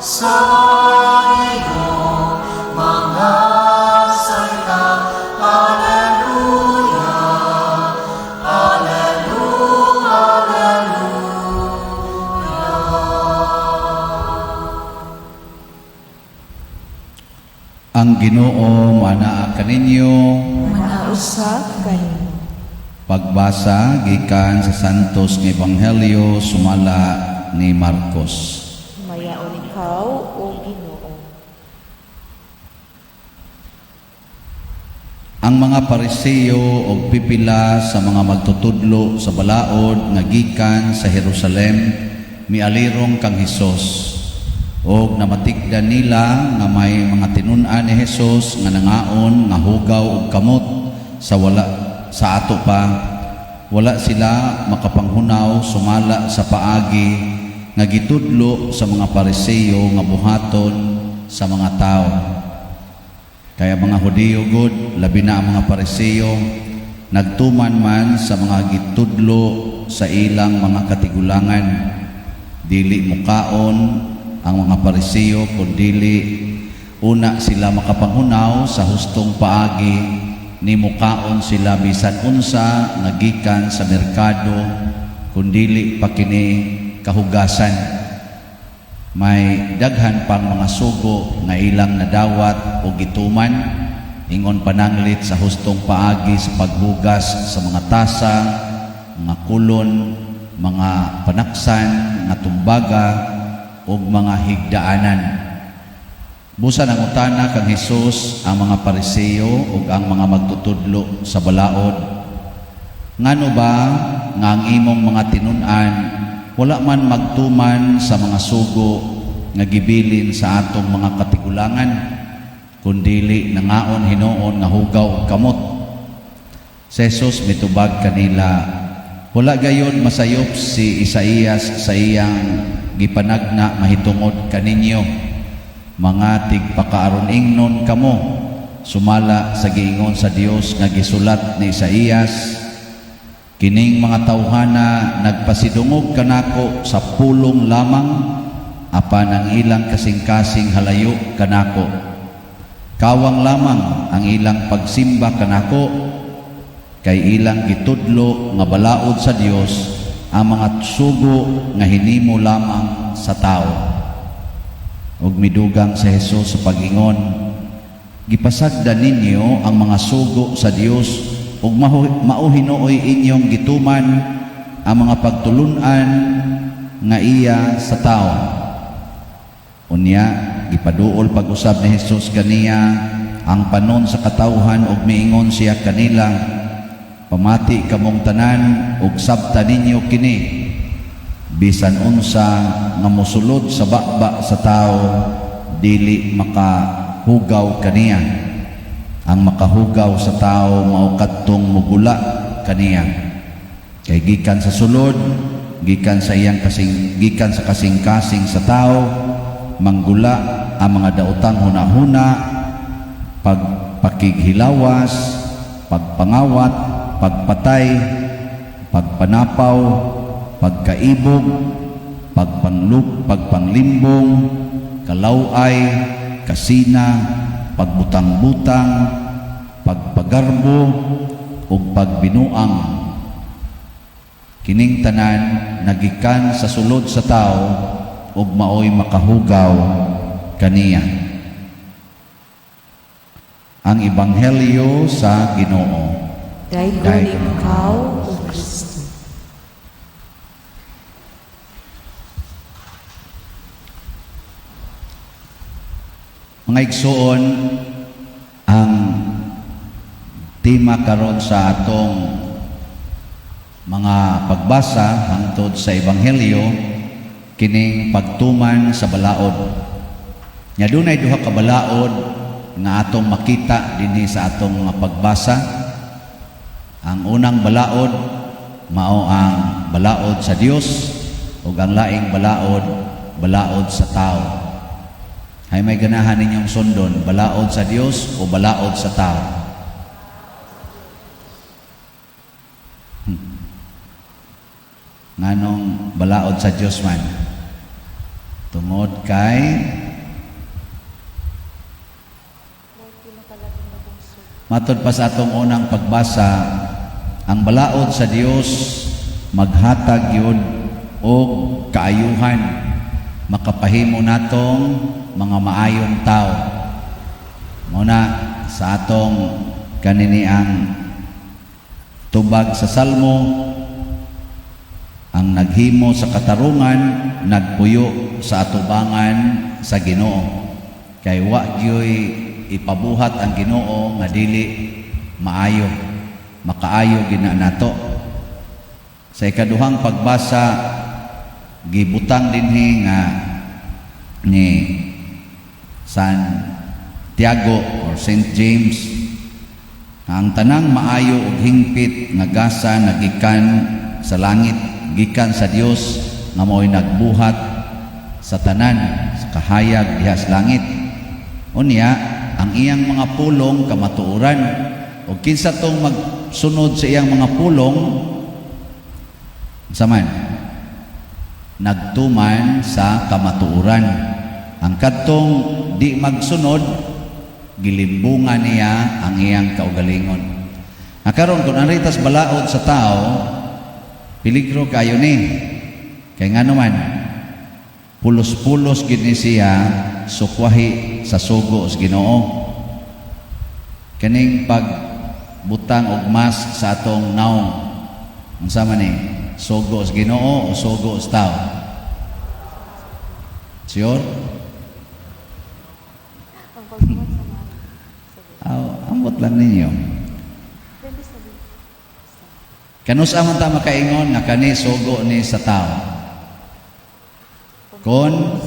Sa iyong mga salita. Alleluia, Alleluia, Alleluia. Ang Ginoo manaa kaninyo. Manausa kanimo. Pagbasa gikan sa Santos nga Ebanghelyo sumala ni Marcos. Mayaon ikaw, O Ginoo. Ang mga Pariseo og pipila sa mga magtutudlo sa balaod nga gikan sa Jerusalem mialirong kang Hesus, og namatigdan nila nga may mga tinun-an ni Hesus nga nangaon nga hugaw og kamot sa wala sa ato pa. Wala sila makapanghunaw sumala sa paagi nga gitudlo sa mga Pariseo nga buhaton sa mga tao. Kaya mga Hudiyo gud, labi na ang mga Pariseo, nagtuman man sa mga gitudlo sa ilang mga katigulangan. Dili mukaon ang mga Pariseo kun dili una sila makapanghunaw sa hustong paagi ni mukaon sila bisan unsa nga gikan sa merkado kun dili pa kini kahugasan. May daghan pang mga sugo nga ilang nadawat o gituman ingon pananglit sa hustong paagi sa paghugas sa mga tasa, mga kulon, mga panaksan, nga tumbaga ug mga higdaanan. Busa nangutana kang Hesus ang mga Pariseo ug ang mga magtutudlo sa balaod, "Ngano ba nga ang imong mga tinun-an wala man magtuman sa mga sugo nga gibilin sa atong mga katigulangan, kundili nangaon hinuon nga hugaw og kamot?" Si Jesus mitubag kanila, "Wala gayon masayop si Isaías sa iyang gipanagna mahitungod kaninyo. Mga tigpakaaron ingnon kamo, sumala sa giingon sa Dios nga gisulat ni Isaías, 'Kining mga tawhana nagpasidungog kanako sa pulong lamang, apan ang ilang kasing-kasing halayo kanako. Kawang lamang ang ilang pagsimba kanako, kay ilang gitudlo nga balaod sa Dios ang mga sugo nga hinimo lamang sa tao.'" Ug midugang sa Jesus sa pag-ingon, "Gipasagdan ninyo ang mga sugo sa Dios ug mao hinuoy inyong gituman ang mga pagtulunan nga iya sa tao." Unya gipaduol pag-usab ni Jesus kaniya ang panon sa katawhan ug miingon siya kanila, "Pamati kamong tanan ug sabta ninyo kini: Bisan unsa nga mosulod sa baba sa tao dili makahugaw kaniya. Ang makahugaw sa tao mao kadtong mugula kaniya. Kay gikan sa sulod, gikan sa iyang kasing, gikan sa kasing-kasing sa tao, manggula ang mga daotang hunahuna, pagpakighilawas, pagpangawat, pagpatay, pagpanapaw, pagkaibog, pagpanglimbong, kalaway, kasina, pagbutang-butang, pagpagarbo ug pagbinuang. Kining tanan nagikan sa sulod sa tao ug maoy makahugaw kaniya." Ang Ebanghelyo sa Ginoo. Daygon Daygon ikaw, O Kristo. Mga igsuon, ang tema karon sa atong mga pagbasa hangtod sa Ebanghelyo kining pagtuman sa balaod. Nya dunay duha ka balaod nga atong makita dinhi sa atong mga pagbasa. Ang unang balaod mao ang balaod sa Dios ug ang laing balaod, balaod sa tao. Hay may ganahan ninyong sundon, balaod sa Dios o balaod sa tao? Nganong balaod sa Dios man? Tungod kay matod pa sa atong unang pagbasa, ang balaod sa Dios maghatag yun og kaayuhan, makapahimo natong mga maayong tao. Muna sa atong kanini ang tubag sa Salmo, ang naghimo sa katarungan nagpuyo sa atubangan sa Ginoo, kay wa gyoy ipabuhat ang Ginoo nga dili maayo. Makaayo gina nato. Sa ikaduhang pagbasa, gibutang dinhi nga ni San Tiago or Saint James nga ang tanang maayo ug hingpit nga gasa nagikan sa langit, gikan sa Dios nga mao'y nagbuhat sa tanan sa kahayag diha sa langit. Unya ang iyang mga pulong kamatuoran, ug kinsa tong magsunod sa iyang mga pulong unsa man nagtuman sa kamatuoran. Ang kadtong di magsunod, gilimbungan niya ang iyang kaugalingon. Nga karon, kung ari tas balaod sa tao, peligro kayo ni. Kay ngano man, pulos-pulos gid ni siya sukwahi sa sugo sa Ginoo. Kaning pagbutang og mask sa atong naong, unsa man ni? Sugo sa Ginoo o sugo sa tao? Sure? Ang pagbuhat sa mga. Aw, ambot lang ninyo. Pwede sa Kanus-a man ta makaingon nga kani sugo ni sa tao? Kon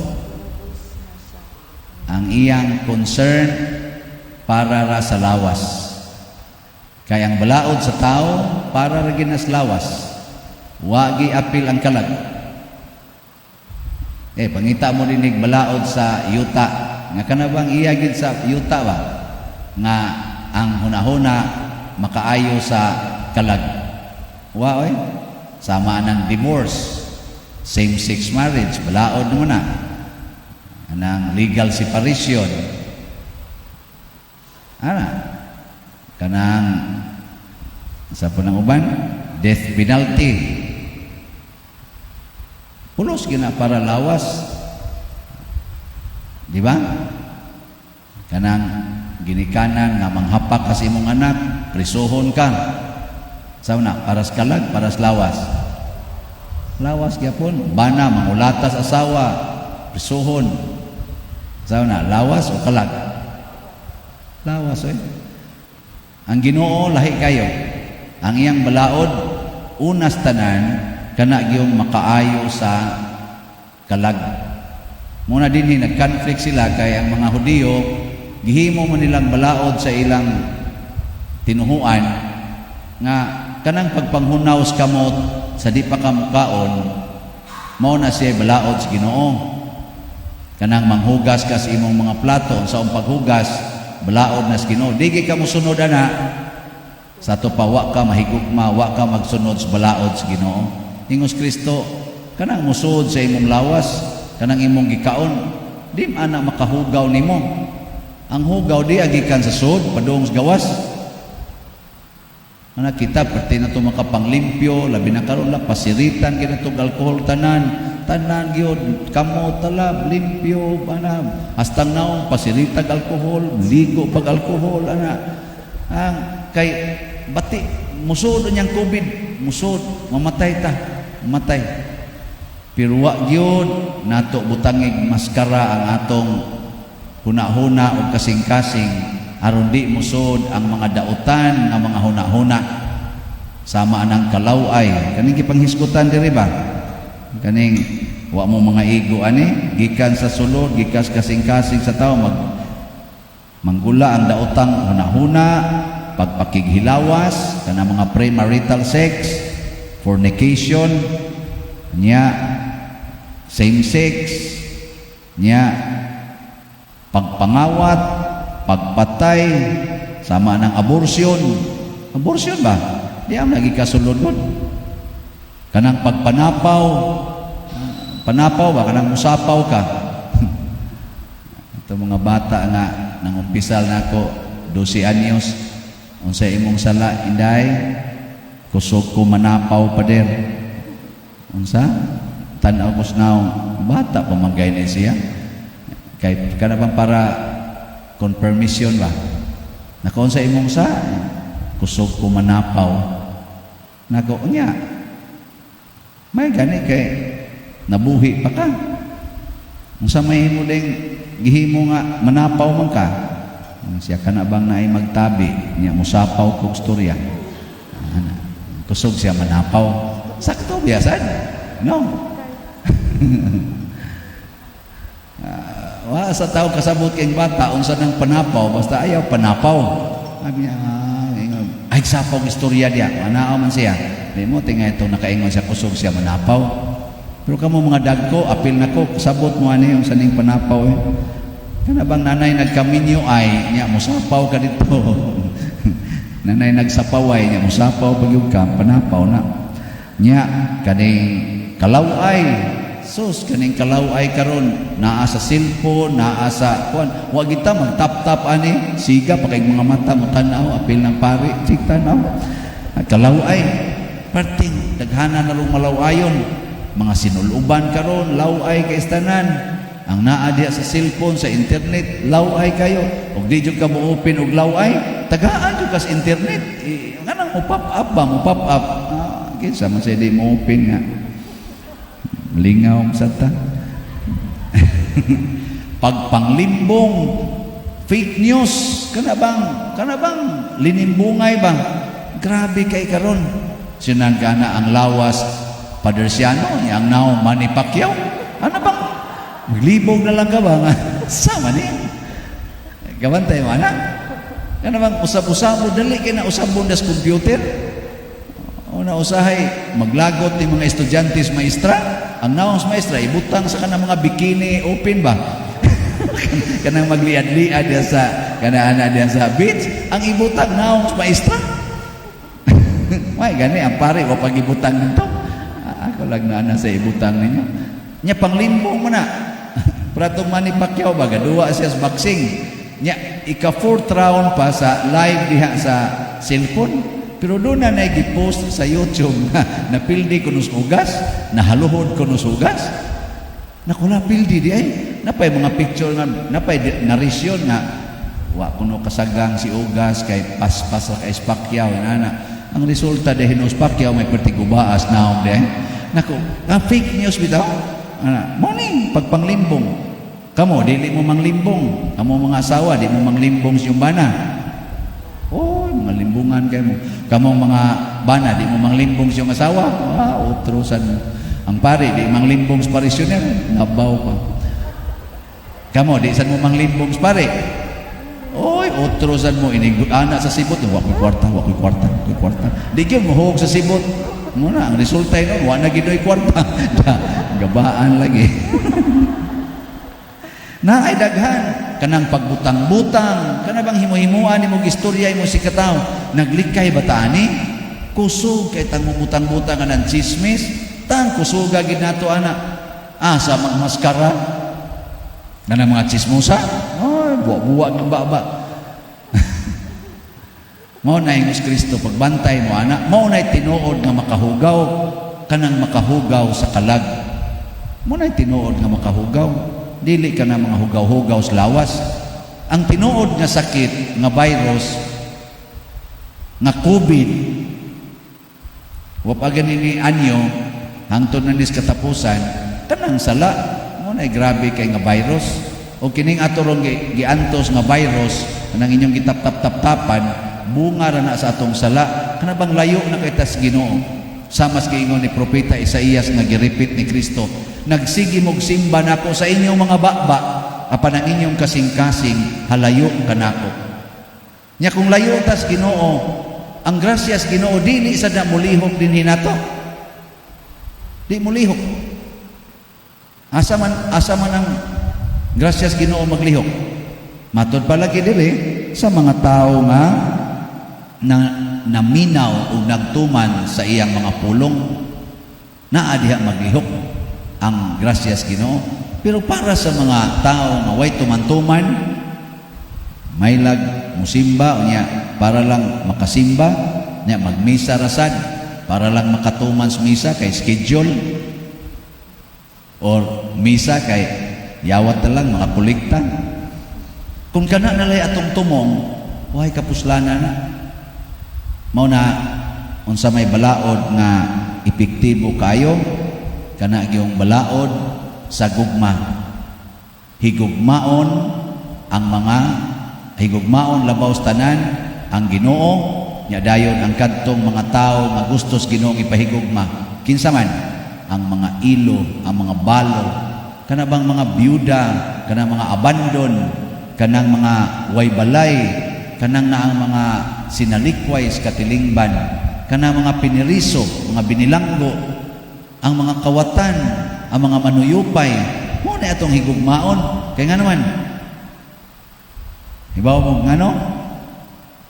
ang iyang concern para ra sa lawas. Kay ang balaod sa tao para ra gyud na sa lawas. Wa gi apil ang kalag. Eh, pangita mo dinig balaod sa yuta. Nga kana bang iya gid sa yuta ba? Nga ang hunahuna makaayo sa kalag. Wa oy. Sama ng divorce, same-sex marriage, balaod mo na. Anang legal separation. Ana. Kanang sa punang uban, death penalty. Pulos gina para lawas. Di ba? Kanang ginikanan nga manghapak ka sa imong anak, prisuhon ka. Sa una, para sa kalag, para sa lawas. Lawas gyapon. Bana, mangulatas asawa, prisuhon. Sa una, lawas o kalag? Lawas, eh. Ang Ginoo lahi kayo. Ang iyang balaod, unas tanan, kana gyung makaayo sa kalag. Muna dinhi nag-conflict sila kay ang mga Hudiyo gihimo man nilang balaod sa ilang tinuhuan nga kanang pagpanghunaw sa kamot sa di pa ka mukaon, mao na siya balaod sa Ginoo. Kanang manghugas ka sa imong mga plato sa paghugas, balaod na sa Ginoo. Di ka mosunod ana sa ato pa, wa ka mahigugma, wa ka magsunod sa balaod sa Ginoo. Ingos Kristo, kanang musuod sa imong lawas, kanang imong gikaon, di man ana makahugaw nimo. Ang hugaw di agikan sa sud padung sa gawas. Ana kita perti na to makapanglimpyo, labi na karon la pasiritan gyud nato alkohol tanan, tanan gyud kamo talab limpyo ana, hastang naong pasiritag alkohol, ligo pag alkohol ana. Ang kay bati musod niyang COVID, musod mamatay ta, mamatay. Pero wa gyud nato butangig maskara ang atong hunahuna o kasing-kasing aron di musod ang mga dautan nga mga hunahuna sama anang kalaway kaning gipanghisgutan diri ba, kaning wa mo mga igo ani gikan sa sulod, gikan sa kasing-kasing sa tao, mag manggula ang daotang hunahuna, pagpakighilawas, kana mga premarital sex, fornication nya, same sex nya, pagpangawat, pagpatay, sama ng abortion. Abortion ba? Di am lagi kasulod nun. Kanang pagpanapaw, panapaw ba? Kanang musapaw ka. Ito mga bata nga nangumpisal nako 12 anyos, "Unsa imong sala, inday?" "Kusog ko manapaw, pader." Unsa? Tan-aw ko sa nawong, bata pa man gay ni siya. Kay kana bang para confirmation ba? "Nako, unsa imong sa?" "Kusog ko manapaw." Nako, unya. May gani kay nabuhi pa ka. Unsa may himo ding gihimo nga manapaw man ka? Siya kana bang naay magtabi niya, musapaw kog storya. Ana, kusog siya manapaw. Sakto biyasan. No. Wa sa tao kasabot kay bata unsa nang panapaw, basta ayaw panapaw. Sabi niya, ah, ingon, ay sapaw ang istorya diya. Manaaw man siya. Di mo tingay ito nakaingon siya kusog siya manapaw. Pero kamo mga dagko, apil nako, kasabot mo ani yung saning panapaw eh. Kana bang nanay nagkaminyo ay, niya musapaw ka dito. Nanay nagsapaway, niya musapaw pag yung ka, panapaw na. Niya, kaning kalaway, sus, kaning kalaway karon naa sa cellphone, naa sa kuan, wa kita magtap-tap ani, siga pa kay mga mata mo tan-aw, apil ng pari, sig tan-aw. Kalaway, perting daghana na rong malawayon, mga sinuluban karon, laway kay tanan. Ang naa diha sa cellphone, sa internet, laway kayo. Og di jud ka mo open og laway, tagaan jud ka sa internet. Eh, nganang mo pop up ba, mo pop up. Ah, kinsa man say di mo open nga. Lingaw sa ta. Pagpanglimbong, fake news, kana bang linimbungay ba? Grabe kay karon. Sinangkana ang lawas Padersiano, ang naong Manny Pacquiao. Ano bang maglibog na lang ka ba? Nga, sama ni. Gabantay mo, anak. Kana bang usab-usab mo, dali kay na usabon das computer. Una usahay, maglagot ni mga estudyante sa maestra. Ang naong sa maestra, ibutang sa kanang mga bikini open ba? Kanang magliad-liad diya sa kana ana diya sa beach, ang ibutang naong sa maestra. May gani ang pare wa pag-ibutang nito. Ah, ako lang na ana sa ibutang ninyo. Nya panglimbong mo na. Pratong Manny Pacquiao ba gaduwa siya sa boxing. Nya ika fourth round pa sa live diha sa cellphone. Pero doon na gi-post sa YouTube na napildi kuno sa ugas, nahaluhod kuno sa ugas. Nakula pildi di ay. Napay mga picture nga, napay narration nga wa kuno kasagang si Ugas kay paspas ra kay Pacquiao nana. Ang resulta dahil no Pacquiao may pertigubaas naong de. Nako, nga fake news bitaw. Ana, mo ning pagpanglimbong. Kamo dili mo manglimbong. Kamo mga asawa di mo manglimbong sa iyong bana. Oy, mga limbungan kay mo. Kamo mga bana di mo manglimbong sa iyong asawa. Ah, otro sad mo. Ang pare di manglimbong sa parisyoner, nabaw pa. Kamo di sad mo manglimbong sa pare. Oy, otro sad mo inig ana sa sibot, wa ko'y kwarta, wa ko'y kwarta, wa ko'y kwarta. Di gyud mohuog sa sibot. Muna ang resulta nun, wa na gyud kwarta. Gabaan lagi. Na ay daghan kanang pagbutang-butang, kana bang himo-himuan nimo istorya imo si kataw, naglikay ba ta ani? Kusog kay tang butang-butang kanang chismis, tang kusuga gid nato ana. Asa magmaskara kanang mga chismosa, ay buwa-buwa ng baba. Mao na ingos Kristo, pagbantay mo ana, mao na tinuod nga makahugaw, kanang makahugaw sa kalag. Mao na tinuod nga makahugaw. Dili ka na mga hugaw-hugaw sa lawas. Ang tinuod nga sakit, nga virus, nga COVID, wa pa gani ni anyo, hangtod na nis katapusan, kanang sala, mo na grabe kay nga virus. O kining ato rong giantos nga virus, kanang inyong gitap-tap-tap-tapan, bunga ra na sa atong sala. Kana bang layo na kay tas Ginoo. Sama sa giingon ni Propeta Isaías nga gi-repeat ni Kristo, "Nagsige mog simba nako sa inyong mga baba, apan ang inyong kasing-kasing halayo kanako." Nya kung layo tas Ginoo, ang grasyas Ginoo dili sa na mulihok dinhi nato. Di mulihok. Asa man ang grasyas Ginoo maglihok? Matod palagi diri sa mga tao nga na naminaw o nagtuman sa iyang mga pulong, naa diha maglihok ang grasyas Ginoo. Pero para sa mga tao nga way tuman-tuman, may lag musimba unya para lang makasimba nya, magmisa rasad para lang makatuman sa misa kay schedule or misa kay yawat na lang makakolekta. Kung kana nalay atong tumong, way kapuslana na. Mao na unsa may balaod nga epektibo kayo, kana gyung balaod sa gugma. Higugmaon ang mga higugmaon labaw sa tanan ang Ginoo, nya dayon ang kadtong mga tawo nga gustos Ginoong ipahigugma. Kinsa man? Ang mga ilo, ang mga balo, kana bang mga byuda, kanang mga abandon, kanang mga way balay, kanang na ang mga sinalikway sa katilingban, kanang mga piniriso, mga binilanggo, ang mga kawatan, ang mga manuyupay, mao na atong higugmaon. Kay nga naman, hibaw mo ngano?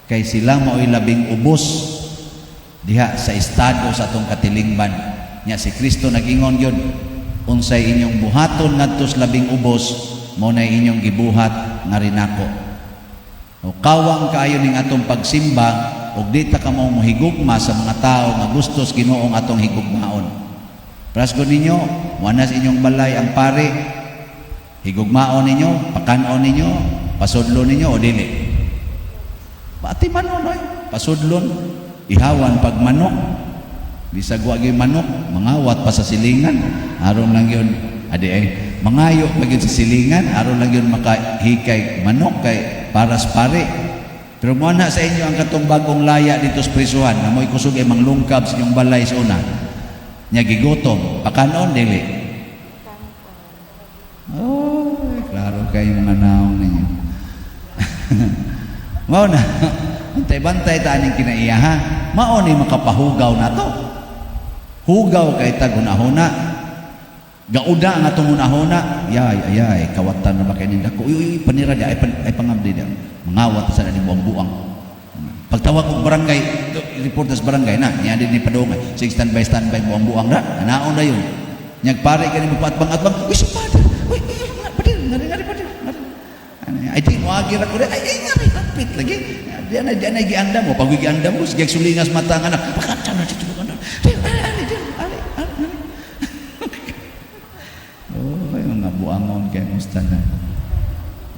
Kay sila mao'y labing ubos diha sa estado sa atong katilingban. Nya si Kristo nag-ingon gyud, unsay inyong buhaton ngadto sa labing ubos, mao na inyong gibuhat nga rinako. O kawang kaayo ning atong pagsimba og di ta kamo mohigugma sa mga tao nga gustos Ginoong atong higugmaon. Prasgo ninyo, muana sa inyong balay ang pare, higugmaon ninyo, pakanon ninyo, pasudlo ninyo o dili? Pati manon oy, pasudlon, ihawan pag manok. Bisag wa gyud manok, mangawat pa sa silingan, aron lang yun, adi eh, mangayo pa gyud sa silingan, aron lang yun makahikay manok kay para sa pare. Pero mo na sa inyo ang katong bagong laya dito sa prisuhan, na mo'y kusog ay manglungkab sa inyong balay sa una. Nya gigutom, pakanon dili? Oh, klaro kayo mga naong ninyo. Mao na, bantay-bantay ta aning kinaiya ha. Mao ni makapahugaw na to. Hugaw kay tag hunahuna. Gauda ang atong hunahuna. Yay, ayay, kawatan na ba kay nindako? Uy, uy, uy, panira di, ay, pan, ay pangamdi di. Mangawat sa ni buang buang. Pagtawag og barangay, report sa barangay na, niya din ni padungay. Sige, standby, standby, buang buang na. Anaon na yun. Nyag pare ka ni mo paatbang-atbang. Uy, supada. Uy, uy, nga, padir, ngari, ngari, padir, ngari. Ano, ay, di, moagi ra ko rin. Ay, ay, ngari, hapit lagi. Di na, giandam mo. Pag giandam mo, sige, sulingas mata nga na. Pagkanta na, dito, dito, di, ali, ali, di, ali, ali, ali. Oh, ay, mga buangon kay musta na.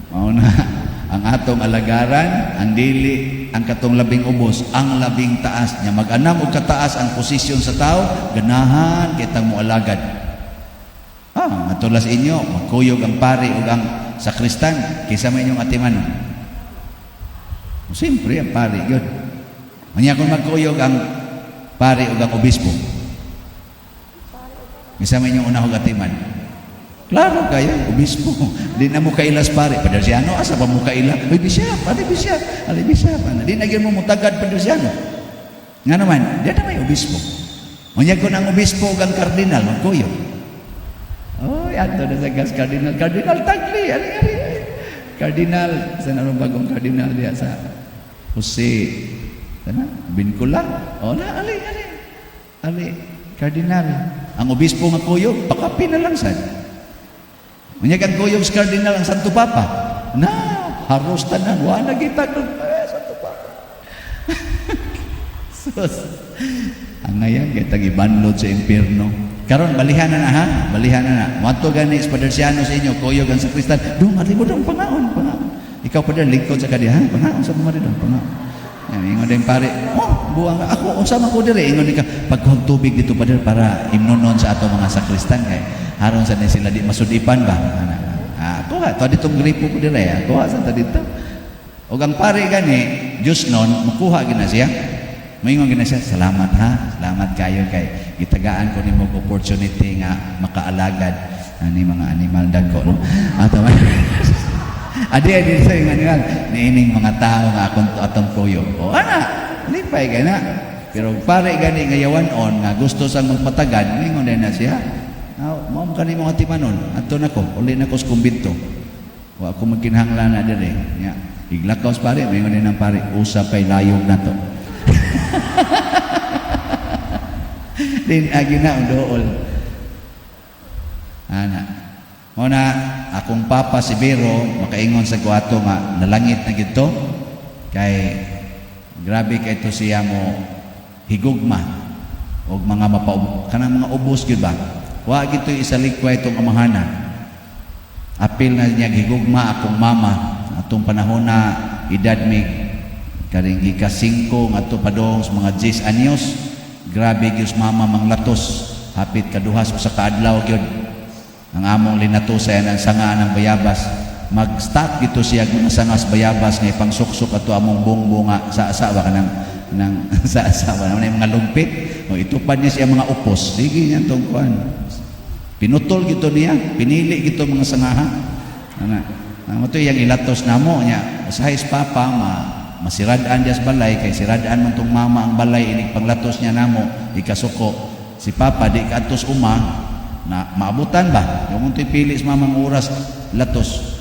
Mao na, ang atong alagaran, ang dili, ang katong labing ubos, ang labing taas niya. Mag-anam og kataas ang posisyon sa tao, ganahan kitang moalagad. Ah, matulas inyo, magkuyog ang pari ug ang sakristan, kaysa may inyong atiman. Siyempre, ang pari yun. Manya kung magkuyog ang pari ug ang obispo, kaysa may inyong unahog atiman. Klaro kayo, obispo. Di na mo kailas pare. Padersiano, asa pa mo kaila? Uy, bishop, ali bishop, ali bishop. Ano? Di na gyud mo mutagad padersiano. Nga naman, di na may obispo. Unya kung ang obispo ug ang kardinal, magkuyog. Oh, ato na sa gas kardinal. Kardinal Tagle, ali ali. Kardinal, sa ano bagong kardinal diya sa Jose, sana Vincula. Oh na, ali ali. Ali, kardinal. Ang obispo nga kuyog, pakapi na lang sad. Unya kang kuyog sa kardinal ang Santo Papa. Na, haros tanan wa na kita eh, Santo Papa. Sus. Ang ngayon kitang ibanlod sa impierno. Karon balihan na na ha, balihan na na. Moadto gani sa Padersiano sa inyo, kuyog ang sakristan. Dong, ati mo dong pangaon, pangaon. Ikaw pa lingkod sa kadiha, ha? Pangaon sa mga dong, pangaon. Yan, ingon din pare, oh, buang ako, unsa man ko dire, ingon ni ka, pagkuhag tubig dito pader para imnonon sa ato mga sakristan kay haron sa ni sila di masudipan ba. Ana. Ah, kuha, to ditong gripo ko dire, ah. Kuha sa ta dito. Og ang pare gani, Diyos nun, makuha gina siya. Moingon gina siya, salamat ha, salamat kayo kay gitagaan ko nimo og opportunity nga makaalagad ani mga animal dagko no. Ato man. Adi adi sa yung animal, niining mga tao nga akong atong kuyog. O ana, lipay ka na. Pero pare gani nga yawan on nga gusto sang magpatagad, moingon din na siya. Ah, mao man kani mga timanon, adto na ko, uli na ko sa kumbinto. Wa ako magkinahanglan na dire. Nya, iglakaw sa pare, moingon din ang pare, usap kay layog na to. Din agi na dool. Ana. Mao na akong papa si Bero, makaingon sa kuato nga nalangit na gito kay grabe kay to siya mo higugma og mga mapa kanang mga ubos gyud ba. Wa gito isalikway itong amahana. Apil na niya higugma akong mama atong panahon na edad mi karing gika 5 ngadto padong sa mga 10 anyos. Grabe gyud mama manglatos, hapit kaduhas usa ka adlaw gyud ang among linatusay ang sanga ng bayabas. Mag-stock gito siya mga sangas bayabas nga ipangsuksok ato among bongbong nga sa-sa ba, kanang nang sa-sa ba naman mga lumpit o itupad niya siya mga upos. Sige niya tong kuan, pinutol gito niya, pinili gito mga sangaha ana. Ang ito yang ilatos namo niya usahay papa ma masirad-an diya sa balay kay sirad-an man tong mama ang balay inig panglatos niya namo ikasuko si papa di kaadtos uma na maabutan ba yung to'y pili sa mamang oras latos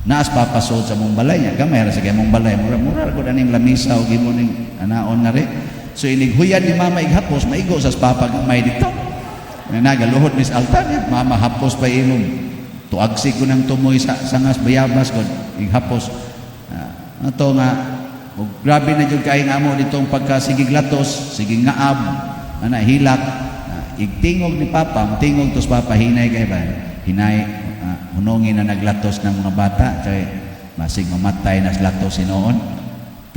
naas papasod sa mong balay niya. Gamay ra sa kay mong balay, mura mura gud aning lamisa o gimo ning anaon nga ri. So inig huyad ni mama ighapos, maigo sa papa gamay dito na nagaluhod mis altar niya. Mama, hapos pa imong tuagsig ko ng tumoy sa sangas bayabas ko ighapos. Ato nga og grabe na jud kay nga amo ditong pagkasigig latos, sige ngaab ana, hilak. Igtingog ni papa, tingog tos papa, hinay kay ba, hinay, hunongin na naglatos ng mga bata kay masig mamatay na sa latos hinuon.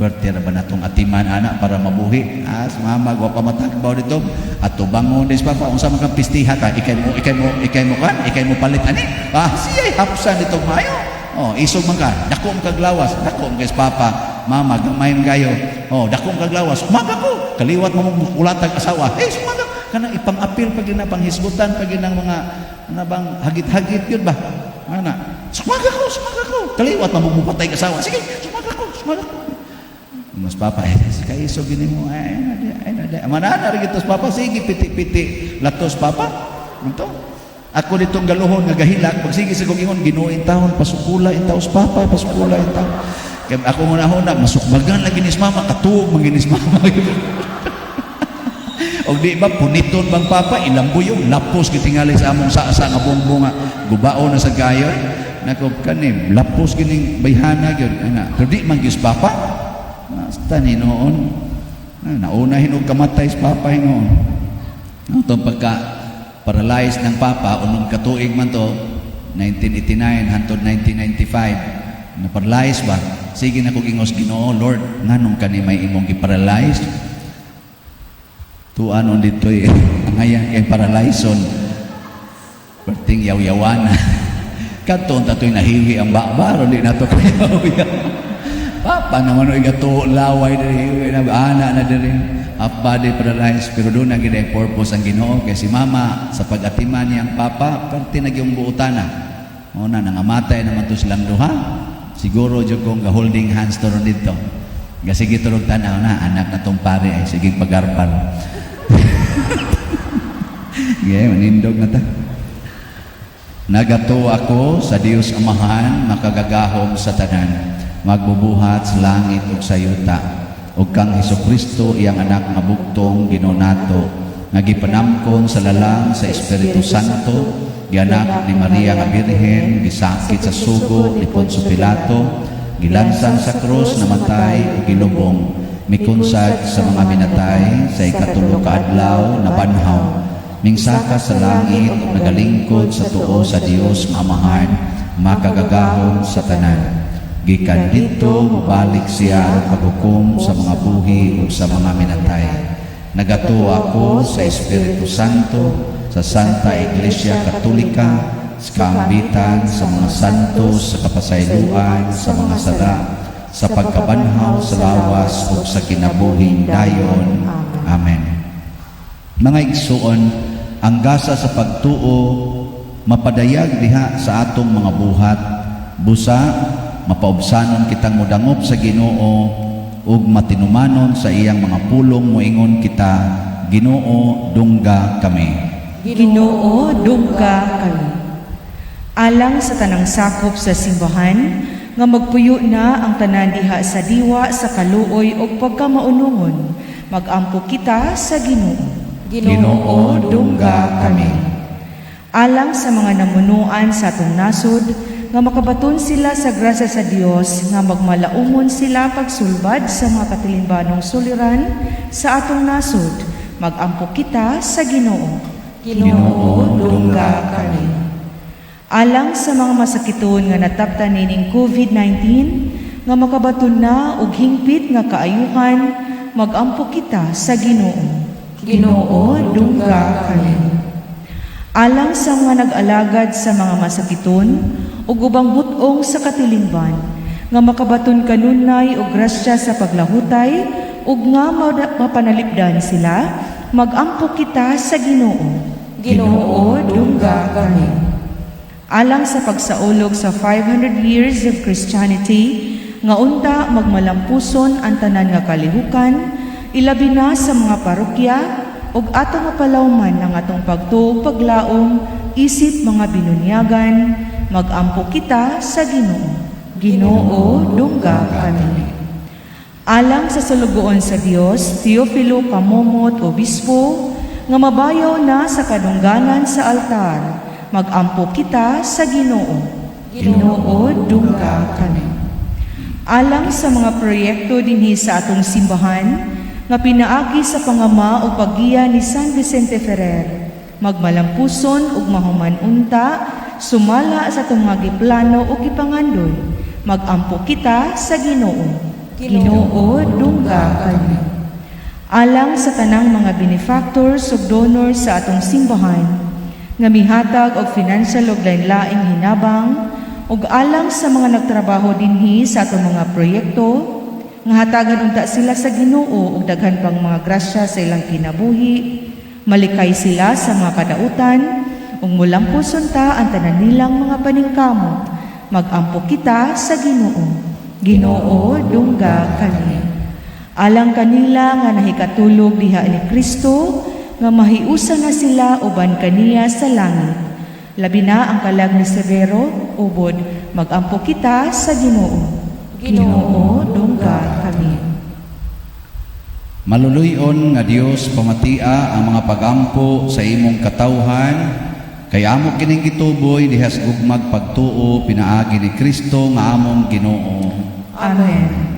Pwerte ra ba natong atiman ana para mabuhi as mama wa pa matagbaw dito ato bangon des papa, unsa man kang pistiha ka, ikay mo, ikay mo, ikay mo kan, ikay mo palit ani. Siya hapsan dito maayo. Oh, isog man ka, dako man kag lawas, dako man kay papa. Mama, gamay man kayo. Oh, dako man kag lawas, sumaga ko kaliwat mo mong kulatag asawa. Eh, sumaga kanang ipang-apil pag na panghisgutan pag ng mga ano bang hagit-hagit yun ba ana. Sumaga ko, sumaga ko kaliwat mo mong patay asawa. Sige, sumaga ko, sumaga ko. Mas papa, eh, kaisog gini mo, ay, na di, ay, na di. Manana rin ito, papa, sige, piti-piti, latos, papa. Ito. Ako ditong galuhon nga gahilak, pag sige sa kong ingon, Ginoo in taon, pasukula in taos, papa, pasukula in taon. Kaya ako muna na, masukbagan lagi ni mama, katuog man ginis mama. Og di ba, puniton bang papa, ilang buyong, lapos gitingali sa among sa nga bongbong nga, gubao na sa gayon. Nako, kani, lapos gining bayhana gyud, ana. Pero di man gyud papa. Basta ni noon. Nauna hinog kamatay sa papa hinuon. No, itong pagka paralyzed ng papa, unong katuig man to, 1989 hantod 1995, na paralyzed ba? Sige na kong ingos, Ginoo, Lord, nganong kani may imong gi-paralyzed? Tuan on dito eh, angayan kay paralyzon. Perting yaw-yawan. Kadto tatoy nahiwi ang baba, di nato kayaw. Papa naman oy gato laway diri na ana na diri half body paralyzed, pero doon na gid ay purpose ang Ginoo kay si mama sa pag-atiman niyang papa perti na gyung buotana. Mo na nangamatay naman to silang duha. Siguro jud kong ga holding hands to ron dito. Gasige turog tanaw na anak na tong pare ay sige pagarpar. Yeah, manindog na ta. Nagatuo ako sa Dios Amahan, makagagahom sa tanan, magbubuhat sa langit ug sa yuta, ug kang Hesukristo, iyang anak nga bugtong Ginoo nato, nga gipanamkon sa lalang sa Espiritu Santo, gianak ni Maria nga Birhen, gisakit sa sugo ni Poncio Pilato, gilansang sa krus, namatay ug gilubong, mikunsad sa mga minatay, sa ikatulo ka adlaw nabanhaw, mingsaka sa langit ug nagalingkod sa tuo sa Dios nga Amahan, makagagahom sa tanan. Gikan didto mobalik siya aron paghukom sa mga buhi ug sa mga minatay. Nagatuo ako sa Espiritu Santo, sa Santa Iglesia Katolika, sa kaambitan sa mga santo, sa kapasayloan sa mga sala, sa pagkabanhaw sa lawas ug sa kinabuhing dayon. Amen. Mga igsuon, ang gasa sa pagtuo mapadayag diha sa atong mga buhat. Busa mapaubsanon kitang mudangop sa Ginoo ug matinumanon sa iyang mga pulong, moingon kita, Ginoo, dungga kami. Ginoo, dungga kami. Alang sa tanang sakop sa simbahan, nga magpuyo na ang tanan diha sa diwa sa kaluoy ug pagkamaunungon, magampo kita sa Ginoo. Ginoo, dungga kami. Alang sa mga namunuan sa atong nasod, nga makabaton sila sa grasya sa Dios, nga magmalaumon sila pagsulbad sa mga katilimbanong suliran sa atong nasod, magampo kita sa Ginoo. Ginoo, dungga kami. Alang sa mga masakiton nga nataptan nining COVID-19, nga makabaton na og hingpit nga kaayuhan, magampo kita sa Ginoo. Ginoo, dungga kami. Alang sa mga nag-alagad sa mga masakiton ug ubang butong sa katilingban, nga makabaton kanunay og grasya sa paglahutay ug nga mapanalipdan sila, magampo kita sa Ginoo. Ginoo, dungga kami. Alang sa pagsaulog sa 500 years of Christianity, nga unta magmalampuson ang tanan nga kalihukan, ilabi na sa mga parokya, ug atong mapalawman ang atong pagtuo, paglaom isip mga binunyagan, magampo kita sa Ginoo. Ginoo, dungga kami. Alang sa sulugoon sa Dios, Teofilo Camomot, Obispo, nga mabayaw na sa kadungganan sa altar, magampo kita sa Ginoo. Ginoo, dungga kami. Alang sa mga proyekto dinhi sa atong simbahan, nga pinaagi sa pangama o paggiya ni San Vicente Ferrer, magmalampuson ug mahuman unta, sumala sa atong mga giplano o gipangandoy, magampo kita sa Ginoo. Ginoo, dungga kami. Alang sa tanang mga benefactors ug donors sa atong simbahan, nga mihatag og financial ug lain-laing hinabang, ug alang sa mga nagtrabaho dinhi sa atong mga proyekto, nga hatagan unta sila sa Ginoo og daghan pang mga grasya sa ilang kinabuhi, malikay sila sa mga kadautan, ug mulampos unta ang tanan nilang mga paningkamot, magampo kita sa Ginoo. Ginoo, dungga kami. Alang kanila nga nahikatulog diha ni Kristo, nga mahiusa na sila uban kaniya sa langit. Labi na ang kalag ni Severo, ubod, magampo kita sa Ginoo. Ginoo, dungga kami. Maluluy-on nga Dios, pamatia ang mga pagampo sa imong katawhan, kay amo kining gituboy diha sa gugmag pagtuo pinaagi ni Kristo nga among Ginoo. Amen.